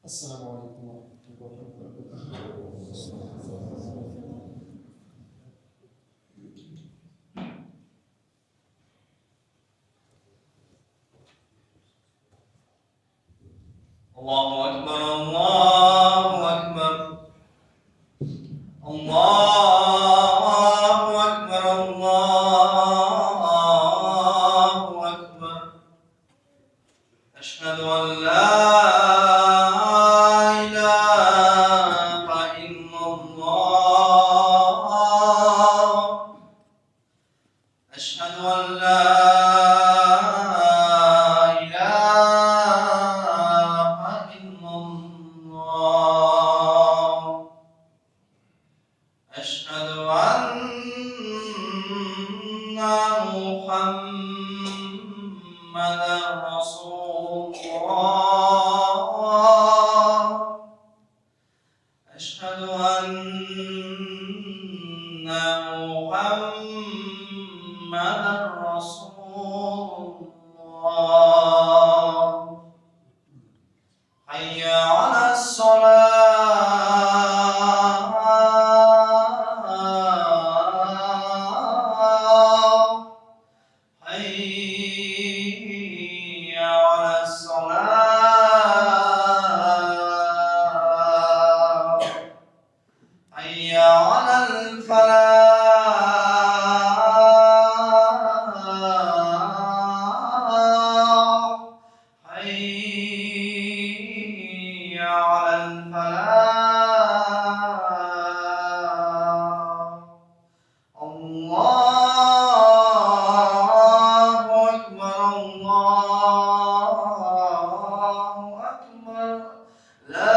Ассаламу алейкум ва рахматуллахи ва баракатуһ. Аллаһу акбар, Аллаһу акбар. Аллаһу акбар, Аллаһу акбар. Әшһәду ан ла илаһа иллаллаһ. Әшһәду ан ла илаһа иллаллаһ. Әшһәду анна Мухаммадан расулуллаһ. Әшһәду анна Мухаммадан расулуллаһ. Хәйя алас-салаһ. Хәйя алас-салаһ. Хәйя алал-фәлаһ. Хәйя алал-фәлаһ. Аллаһу акбар, Аллаһу акбар, ла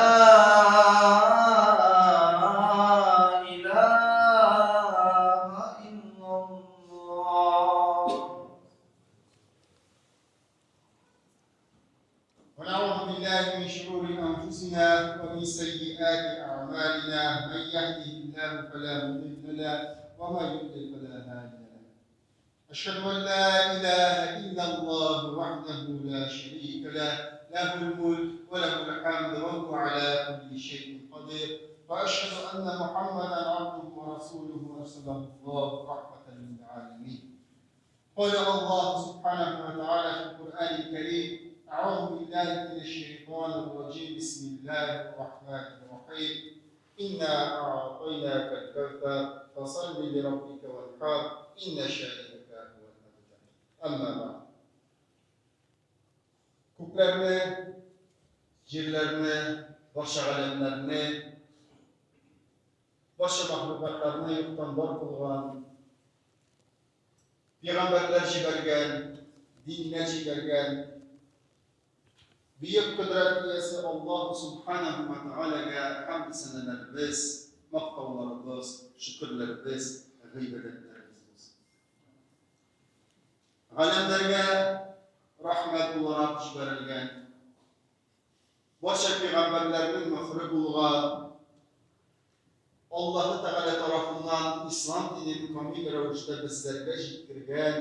илаһа иллаллаһ. ونعوذ بالله من شرور أنفسنا ومن سيئات أعمالنا من يهده الله فلا مضل له ومن يضلل فلا هادي له أشهد أن لا إله إلا الله وحده لا شريك له له الملك وله الحمد وهو على كل شيء قدير وأشهد أن محمدا عبده ورسوله أرسله الله رحمة للعالمين قال الله سبحانه وتعالى في القرآن الكريم أعوذ بالله من الشيطان الرجيم بسم الله الرحمن الرحيم إنا أعطيناك الكوثر فصل لربك وانحر إن شانئك هو الأبتر أما بعد Күкләрне, җирләрне, барча галәмнәрне, барча мәхлукатларны юктан бар кылган, пигамбәрләр җибәргән, диннәр җибәргән Бөек кодрәт иясе Аллаһу Субханаһу ва Тәгаләгә хәмд-сәнәләребез, мактауларыбыз, шөкерләребез, гыйбадәтләребез булсын. Галәмнәргә рәхмәт буларак җибәрелгән, барча пигамбәрләрнең мөхре булган Аллаһы Тәгалә тарафыннан ислам динен камил рәвештә безләргә җиткергән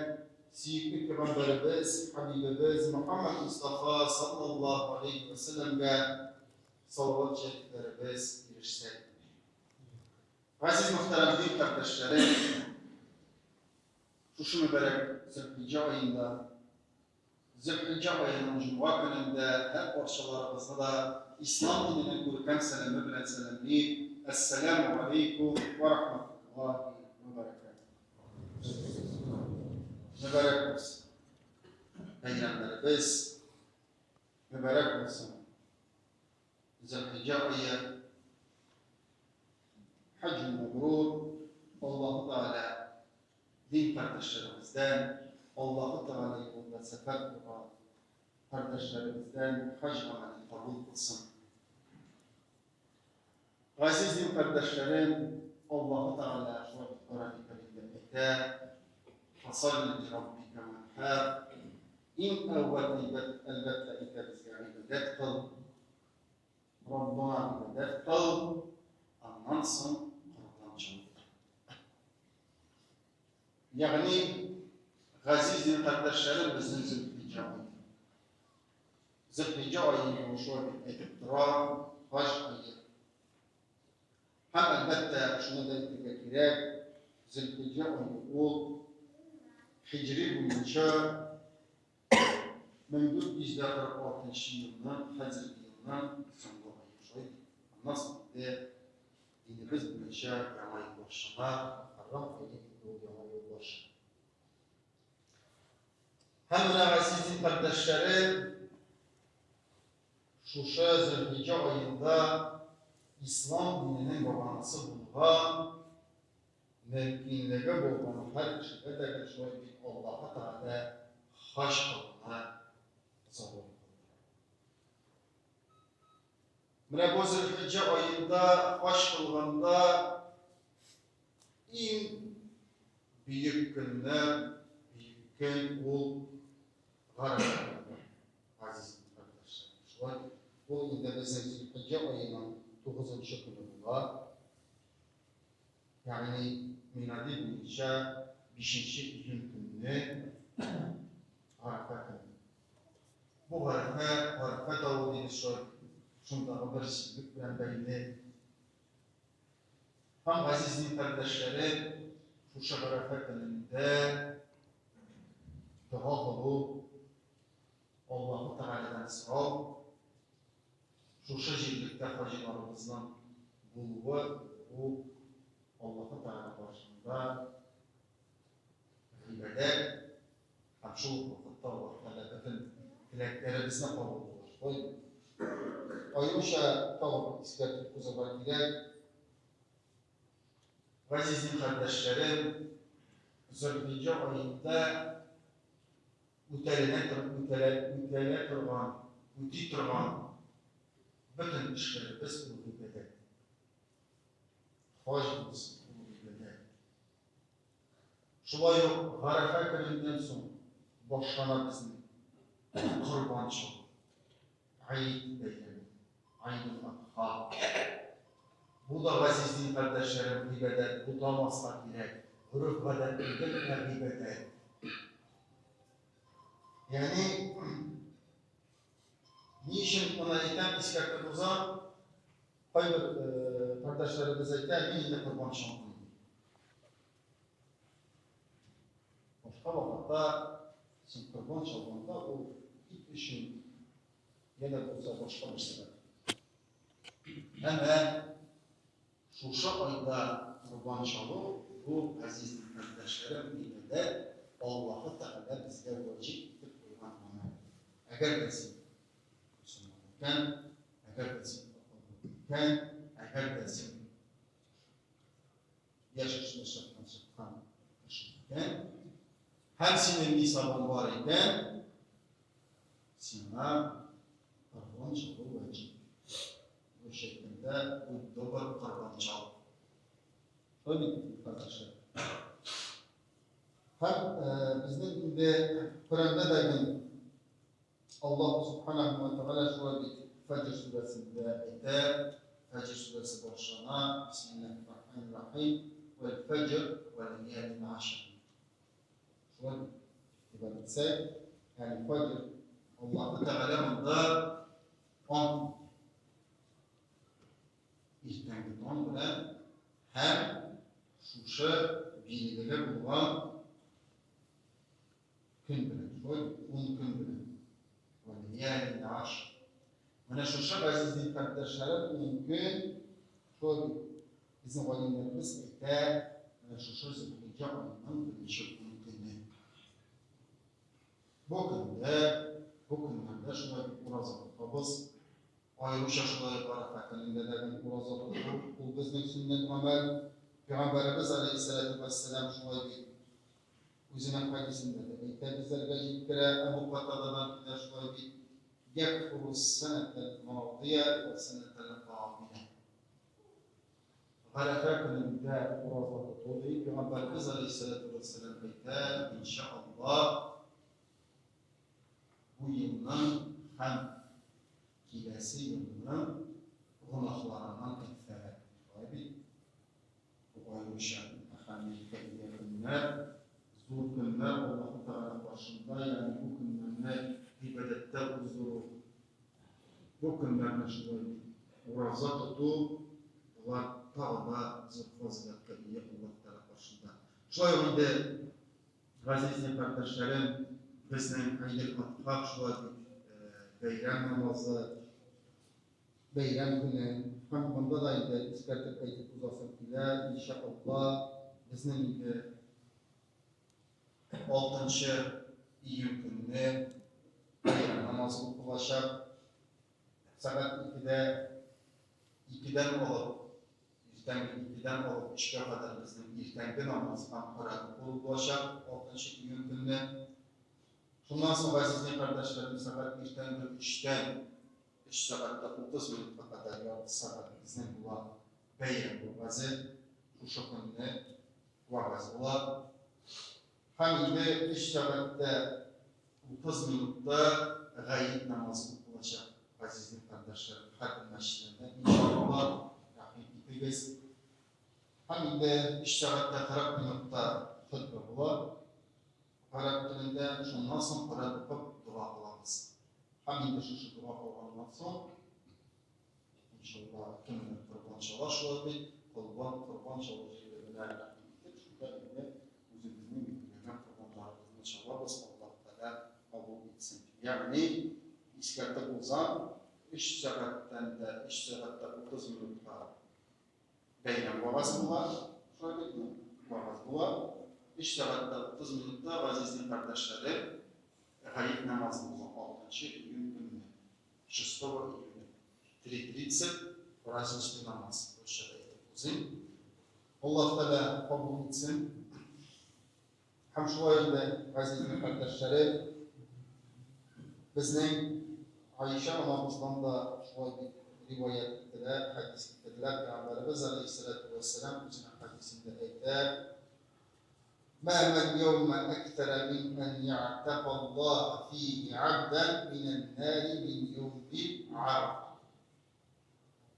сөекле пигамбәребез, хәбибебез Мөхәммәд Мостафа саллаллаһу алейһи вә сәлләмгә салават шәрифләребез ирешсен. Газиз мөхтәрәм дин кардәшләрем, шушы мөбарәк Зөлхиҗҗә аенда Зөлхиҗҗә аеның җомга көнендә һәр барчаларыгызны да ислам диненең күркәм сәламе белән сәламлим, Әссәләмү галәйкүм вә рахмәтуллаһи вә бәрәкәтүһ. Мөбарәк булсын бәйрәмнәребез, мөбарәк булсын Зөлхиҗҗә ае, хаҗҗул мәбрур, Аллаһы Тәгалә Дин кардәшләребездән, Аллаһы Тәгалә юлында сәфәр кылган кардәшләребездән хаҗ гамәлен кабул кылсын. Газиз дин кардәшләрем, Аллаһы Тәгалә шулай дип Коръәни Кәримдә әйтә, Фасалли ли раббика ванхар. Иң әүвәл әйбәт, әлбәттә, әйтә безгә гыйбадәт кыл. Раббыңа гыйбадәт кыл, аннан соң корбан чал. Ягъни, газиз дин кардәшләрем, безнең Зөлхиҗҗә ае. Зөлхиҗә ае шулай дип әйтеп тора, хаҗ ае. Һәм, әлбәттә, шуны да әйтергә кирәк, Зөлхиҗә ае ул һиҗри буенча 1446 елның, хәзерге елның соңгы ае, шулай бит. Аннан соң инде динебез буенча яңа ел башлана, Мөхәррәм ае инде ул яңа ел башы. Һәм менә, газиз дин кардәшләре, шушы Зөлхиҗә аенда ислам диненең баганасы булган, мөмкинлеге булган һәр кешегә дә гел шулай бит Аллаһы Тәгалә хаҗ кылуны зарур кылды. Менә бу Зөлхиҗә аенда хаҗ кылганда иң бөек көннәр, бөек көн ул Гарәфә көне, газиз кардәшләрем. Шулай ул инде безнең Зөлхиҗә аеның тугызынчы көне була. Ягъни милади буенча бишенче июнь көнне Гарәфә көне. Бу Гарәфә, Гарәфә тавы дибез шулай, шундагы бер җирлек белән бәйле. Һәм газиз дин кардәшләре, шушы Гарәфә көнендә дога кылу, Аллаһы Тәгаләдән сорау, шушы җирлектә хаҗиларыбызның булуы, бу Аллаһы Тәгалә каршында гыйбадәт һәм шул ук вакытта Аллаһы Тәгалә бөтен теләкләребезне кабул кылыр. Шулай Аеруча тагын бер искәртеп узарга кирәк. Газиз дин кардәшләрем, Зөлхиҗә аенда үтәленә үтәлә үтәлә торган, үти торган бөтен эшләребез ул гыйбадәт. Хаҗ булсын, ул гыйбадәт. Шулай ук Гарәфә көненнән соң башлана безнең корбан чалу, Гает бәйрәме, Гайдул-Адха. Бу да, газиз дин кардәшләрем, гыйбадәт, бутамаска кирәк, гореф-гадәт түгел, ә гыйбадәт. Ягъни, ни өчен моны әйтәм, искәртеп узам, кайбер кардәшләребез әйтә, мин инде корбан чалмыйм. Башка вакытта син корбан чалганда ул ит өчен я да булса башка бер сәбәп. Әмма шушы айда корбан чалу бу, газиз кардәшләрем, гыйбадәт, Аллаһы Тәгалә безгә ваҗиб итеп куйган гамәл. Әгәр дә син мөселман икән, әгәр дә син акыллы икән, әгәр дә син Яшь үсмер чактан чыккан кеше икән, һәм синең нисабың бар икән, сиңа корбан чалу вәҗиб. Русча әйткәндә, будь добр, корбан чал. Шулай бит, кардәшләр? Һәм безнең инде Коръәндә дә Аллаһ Субханаһу ва Тәгалә шулай бит Фәҗр сүрәсендә әйтә, Фәҗр сүрәсе башлана, Бисмиллаһир-рахманир-рахим, Вәл фәҗр вә ләялин ашр. Шулай бит, игътибар итсәк, ягъни фәҗр, Аллаһы Тәгалә монда ант иртәнге таң белән һәм шушы билгеле булган Көн белән, шулай бит, ун көн белән. Вә ләялин ашр. Менә шушы, газиз дин кардәшләрем, ун көн, шулай бит, безнең галимнәребез әйтә, менә шушы Зөлхиҗҗә аеның беренче ун көне. Бу көндә, бу көннәрдә шулай бит ураза тотабыз. Аеруча шулай ук Гарәфә көнендә дә гел ураза тоту, ул безнең сөннәт гамәл. Пәйгамбәребез алейһиссәләтү вәссәлам шулай бит Үзенең хәдисендә дә әйтә, безләргә җиткерә, Әбу Катададан килә шулай бит, Якфуру ссәнәтәл мадия вә ссәнәтәл кабилә. Гарәфә көнендә ураза тоту, ди, Пәйгамбәребез алейһиссәләтү вәссәлам әйтә, иншаАллаһ, бу елның һәм киләсе елның гөнаһларыннан кәффарәт. Шулай бит? Бу аеруча әһәмияткә ия көннәр, зур көннәр Аллаһы Тәгалә каршында, ягъни бу көннәрне гыйбадәттә уздыру. Бу көннәрне шулай бит ураза тоту, болар тагы да зур фазыйләткә ия Аллаһ Тәгалә каршында. Шулай ук инде, газиз дин кардәшләрем, безнең Гыйдел-Адха шулай бит бәйрәм намазы, бәйрәм көне. Һәм монда да инде искәртеп әйтеп узасым килә, иншаАллаһ, безнең инде Алтынчы июнь көнне бәйрәм намазы укылачак. Сәгать икедә, икедән алып, иртәнге икедән алып өчкә кадәр безнең иртәнге намаз һәм Коръән укылу булачак алтынчы июнь көнне. Шуннан соң, газиз дин кардәшләрем, сәгать иртәнге өчтән, өч сәгать тә 30 минутка кадәр ярты сәгать безнең була бәйрәм вәгазе. Шушы көнне вәгазь була. Һәм инде өч сәгать тә 30 минутта гает намазы укылачак, газиз дин кардәшләрем, һәрбер мәчетләрдә, иншалла, рәхим итегез. Һәм инде өч сәгать тә 40 минутта хөтбә була гарәп телендә, шуннан соң Коръән укып дога кылабыз. Һәм инде шушы дога кылганнан соң, Иншалла, кемнең корбан чала шулай бит, корбан, корбан чалу җирлегенә рәхим итеп, шунда инде үзебезнең билгеләгән корбаннарыбызны чалабыз, Аллаһ Тәгалә кабул итсен. Ягъни, искәртеп узам, өч сәгатьтән дә, өч сәгать тә 30 минутка бәйрәм вәгазь була, шулай битме? Вәгазь була. Өч сәгать тә 30 минутта газизнең кардәшләре гает намазы була, алтынчы июнь көнне. Шестого июня. 3:30 праздничный намаз. Русча да әйтеп узыйм. Аллаһ Тәгалә кабул итсен. Һәм шулай инде, газиз мөкатдәшләре, безнең Аиша анабыздан да шулай дип риваять ителә, хәдис китерелә, Пәйгамбәребез алейһиссәләтү вәссәлам үзенең хәдисендә әйтә, Мә мин яумә әктәрә мин ән я'тәкаллаһа фиһи абдан минән нари мин яумил арафа.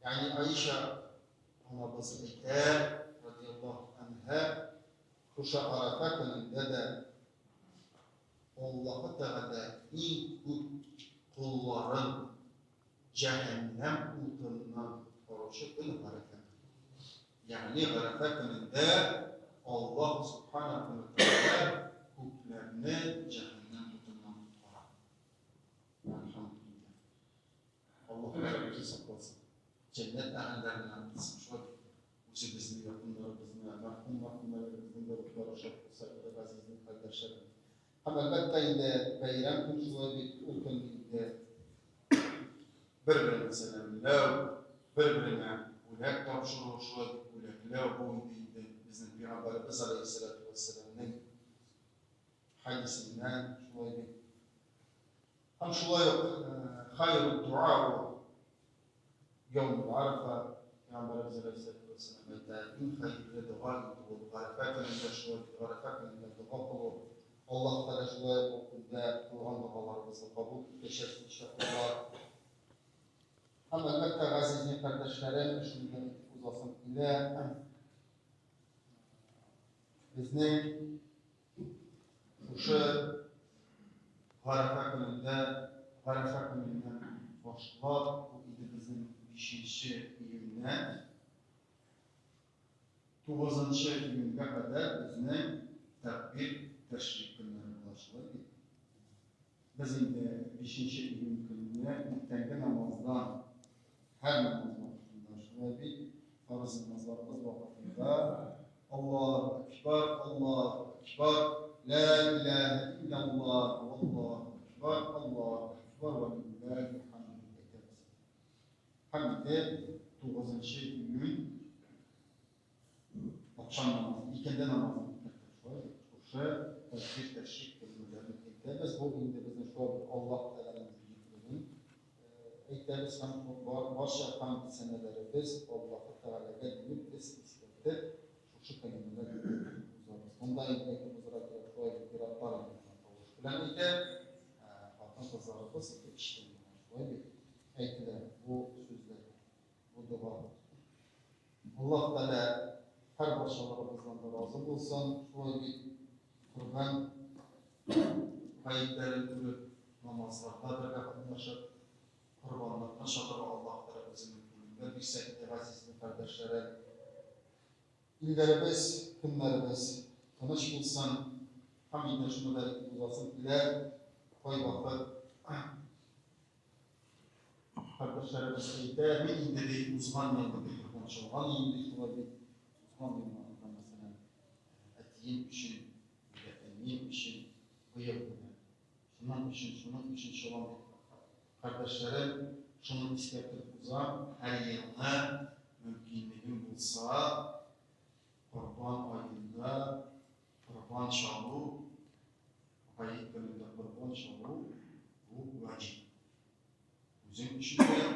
Ягъни Аиша анабыз әйтә, радияллаһу анһа, шушы Арафа көнендә дә Аллаһы Тәгалә иң күп колларын җәһәннәм утыннан коткаручы көн Гарәфә көне. Ягъни Гарәфә көнендә Аллаһ Субханаһу ва Тәгалә күпләрне җәһәннәм утыннан коткара. Әлхәмдүлилләһ. Аллаһ Тәгалә үзе сакласын. Җәннәт әһелләреннән кылсын. Шулай бит. Үзебезне, якыннарыбызны, мәрхүм-мәрхүмәләребезнең дә рухлары шат булса иде, газизнең кардәшләрем. Һәм, әлбәттә инде, бәйрәм көн шулай бит, ул көнне инде бер-береңне сәламләү, бер-береңә бүләк тапшыру, шулай бит бүләкләү, бу инде инде безнең пәйгамбәребез аләйһиссәлатү вәссәламнең хәдисеннән шулай бит. Һәм шулай ук хайру дуа Яумул Арафа, Пәйгамбәребез галәйһиссәләтү вәссәлам әйтә, иң хәерле дога инде ул Гарәфә көнендә шулай бит, Гарәфә көнендә дога кылу. Аллаһ Тәгалә шулай ук ул көндә кылган догаларыбызны кабул итәчәк, иншаАллаһ. Һәм, әлбәттә, газиз дин кардәшләрем, шуны да әйтеп узасым килә, безнең Шушы Гарәфә көнендә, Гарәфә көненнән башлап, бу инде безнең бишенче июньнән тугызынчы июньгә кадәр безнең тәкбир тәшрик көннәре була, шулай бит? Без инде бишенче июнь көнне иртәнге намаздан, һәр намаз вакытында, шулай бит, фарыз намазларыбыз вакытында Аллаһу әкбар, Аллаһу әкбар, лә иләһә илляллаһ, валлаһу әкбар, Аллаһу әкбар вә лиллаһил хәмд дип әйтәбез. Һәм инде тугызынчы июнь Ахшам намазын, икенде намазын үткәртеп, шулай бит, шушы тәкбир тәшрик кәлимәләрен әйтәбез. Бу инде безнең шулай бит Аллаһ Тәгаләнең бөеклеген әйтәбез һәм барча хәмд сәнәләребез Аллаһы Тәгаләгә диеп без искәртеп шушы кәлимәләр әйтеп узабыз. Монда инде әйтеп узарга кирәк, шулай бит ир-атлар инде моны тавыш белән әйтә, хатын-кызларыбыз инде эчтән генә шулай бит әйтелә бу сүзләр. Бу дога. Аллаһ Тәгалә һәр барчаларыбыздан да разый булсын. Шулай бит Корбан гаетләрен күреп, намазларда бергә катнашып, корбанлыкны чалырга Аллаһ Тәгалә үзе мөмкинлекләр бирсә иде, газиз кардәшләрем. Илләребез, көннәребез тыныч булсын. Һәм инде шуны да әйтеп узасым килә, кайвакыт кардәшләребез әйтә, мин инде ди узган елны ди корбан чалган идем ди, шулай бит. Узган елны анда мәсәлән әтием өчен, әнием өчен быел гына. Шуның өчен, шуның өчен чалам дип кардәшләрем шуны искәртеп узам, һәр елны мөмкинлегем булса, корбан аенда корбан чалу, гает көнендә корбан чалу бу ваҗиб. Үзең өчен дә,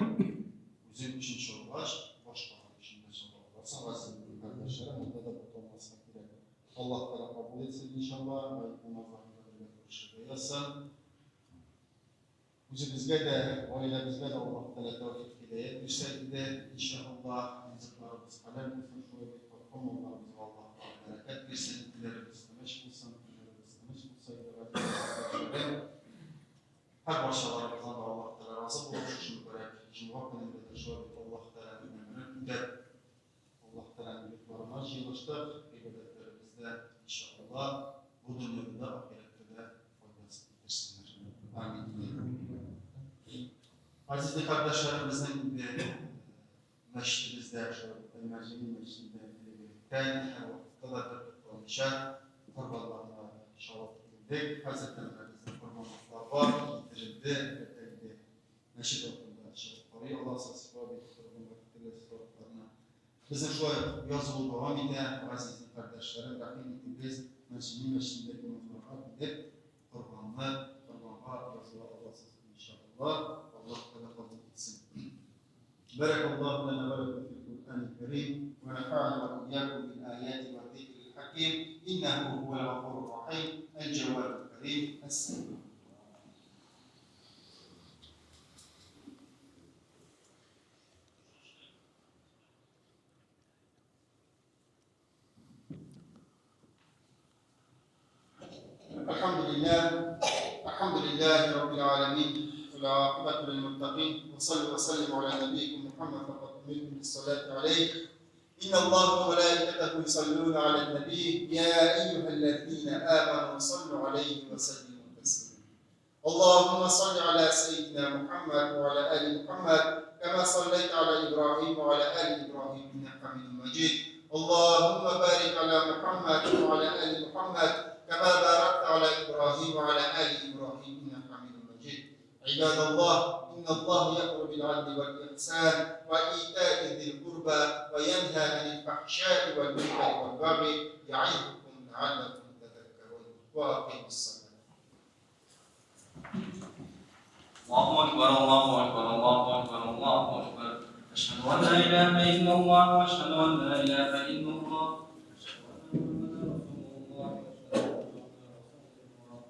үзең өчен чалгач, башкалар өчен дә чала аласың. Газиз кардәшләрем, монда да буталмаска кирәк. Аллаһ Тәгалә кабул итсен, иншалла, гает намазларында бергә күрешергә язсын. Үзебезгә дә, гаиләбезгә дә Аллаһ Тәгалә тәүфик, һидаять бирсә иде, иншалла, ризыкларыбыз хәләл булсын, шулай бит тапкан малларыбызга Аллаһ Тәгалә бәрәкәт бирсен, илләребез тыныч булсын, көннәребез тыныч булса иде, газиз кардәшләрем. Һәр барчаларыбыздан да Аллаһ Тәгалә разый булып, шушы мөбарәк җомга көнендә дә шулай бит Аллаһ Тәгаләнең әмерен үтәп, Аллаһ Тәгаләнең йортларына җыелыштык, гыйбадәтләребездә, иншалла, бу дөньяда да, ахирәттә дә файдасы китерсеннәр. Амин. Газизле кардәшләрем, безнең инде мәчетебездә, шулай ук Әл-Мәрҗани мәчетендә элек-электән һәрвакытта да бер тукталмыйча корбаннарны чалып килдек. Хәзер дә менә безнең корбанлыклар бар, китерелде, әлбәттә инде мәчет артында чыгып карый аласыз, шулай бит корбанга китереләсе сарыкларны. Безнең шулай ук язылу дәвам итә, газизле кардәшләрем, рәхим итегез, Мәрҗани мәчетендә имамнарга килеп, корбанны, корбанга языла аласыз, иншалла, Аллаһ Тәгалә кабул итсен. Бәрәкаллаһу лана ва лакум фил Куръанил Кәрим, ва нафа'ана ва iyyakum bil аяти ва зикрил хаким, иннәһу һувал гафурур рахим, әл-җәвадул кәрим. Әссәламу. الحمد لله الحمد لله رب العالمين والعاقبة للمتقين وصلوا وسلموا على نبيكم محمد فقد أمرتم بالصلاة عليه إن الله وملائكته يصلون على النبي يا أيها الذين آمنوا صلوا عليه وسلموا تسليما اللهم صل على سيدنا محمد وعلى آل محمد كما صليت على إبراهيم وعلى آل إبراهيم إنك حميد مجيد اللهم بارك على محمد وعلى آل محمد كما باركت على إبراهيم وعلى آل إبراهيم إنك حميد مجيد عباد الله إن الله يأمر بالعدل والإحسان وإيتاء ذي القربى وينهى عن الفحشاء والمنكر والبغي يعظكم لعلكم تذكرون وأقيموا الصلاة الله أكبر الله أكبر الله أكبر الله أكبر أشهد أن لا إله إلا الله وأشهد أن لا إله إلا الله أشهد أن محمدا رسول الله أشهد أن محمدا رسول الله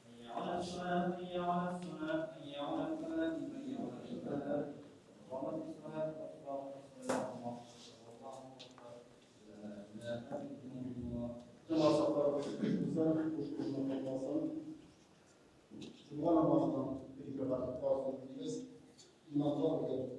حي على الصلاة حي على الصلاة حي على الفلاح حي على الفلاح قامت الصلاة قد قامت الصلاة الله أكبر الله أكبر لا إله إلا الله Җомга сафлары булса, буш урыннар калмасын. Җомга намазыннан бер-ике рәкәгать озын дибез. Имамга бергә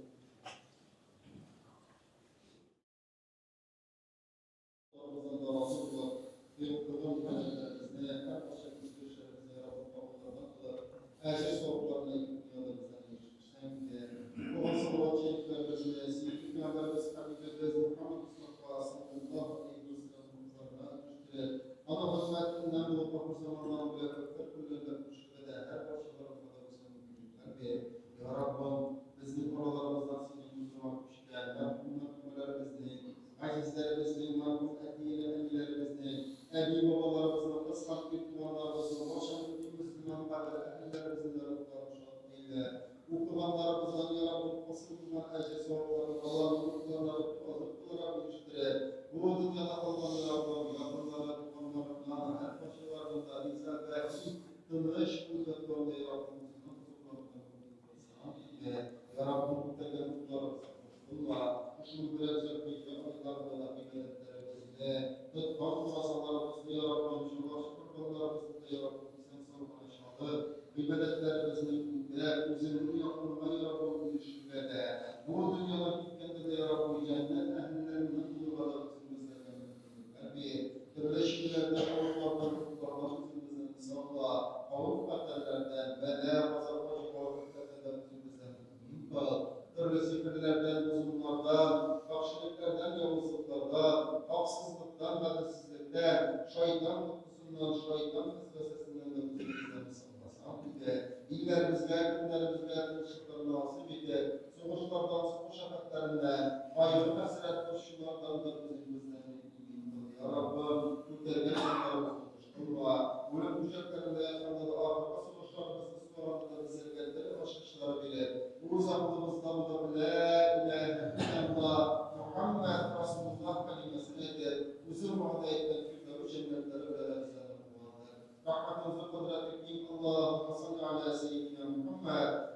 Барыбыздан да разый булып, укыган гыйбадәтләребезне, һәркайчан изге эшләребезне Раббым кабуллардан кылып, әҗер-савапларына ике дөньяда бездән ирештерсәң иде. Укыган салават шәрифләребезне сөекле пәйгамбәребез хәбибебез Мөхәммәд Мостафа салләллаһу галәйһи вә сәлләмнең рухларына ирештереп, аның хөрмәтеннән булып ахыр заманда аның белән бер күлләрдә күрешергә дә һәрбарчаларыбызга да үзеңә мөмкинлекләр бир. Я Раббым, безнең араларыбыздан синең хозурыңа күчкән мәрхүм-мәрхүмәләребезнең, газизләребезнең, мәрхүм әти-әниләребезнең, әби-бабаларыбызның, кыз һәм ир туганнарыбызның, барча мөэмин-мөселман кабер әһелләребезнең дә рухларын шат әйлә. Укыганнарыбыздан, я Раббым, хасил булган әҗер-савапларны аларның рухларына рухи азык буларак ирештереп, бу дөньяда калган, я Раббым, якыннары, туганнарына, һәркайсыларының да риза, бәхи, тыныч куйдыртуыңны, я Раббым, үзеңнең хозурларыңда күрүеңне сорап иде. Я Раббым, үтәгән рухларыбызга кушылма, шушы мөбарәк Зөлхиҗҗә айларында да гыйбадәтләребезне, тоткан уразаларыбызны, я Раббым, чалгачы корбаннарыбызны да, я Раббым, исән-сау гына чалып, гыйбадәтләребезне үтәп, үзеңнең якыныңа, я Раббым, вәсвәсәсеннән дә үзең безләрне сакласаң иде. Илләребезгә, көннәребезгә тынычлыклар насыйп итеп, сугышлардан, сугыш афәтләреннән, кайгы-хәсрәт борчулардан да үзең безләрне имин кыл. Я Раббым, күтәргән җаннарыбызны буш кылма, үлем түшәкләрендә ятканда да ахыргы сулышларыбызны суырганда да безләргә тел ачкычлары биреп, үз акылыбызда булып Лә иләһә илляллаһ, Мухәммәд Расулуллаһ кәлимәсен әйтеп, үзең вәгъдә иткән Фирдәвес җәннәтләре белән дә безләрне куандыр. Рәхмәтең зур, кодрәтең киң, Аллаһуммә салли галә сәййидинә Мухәммәд.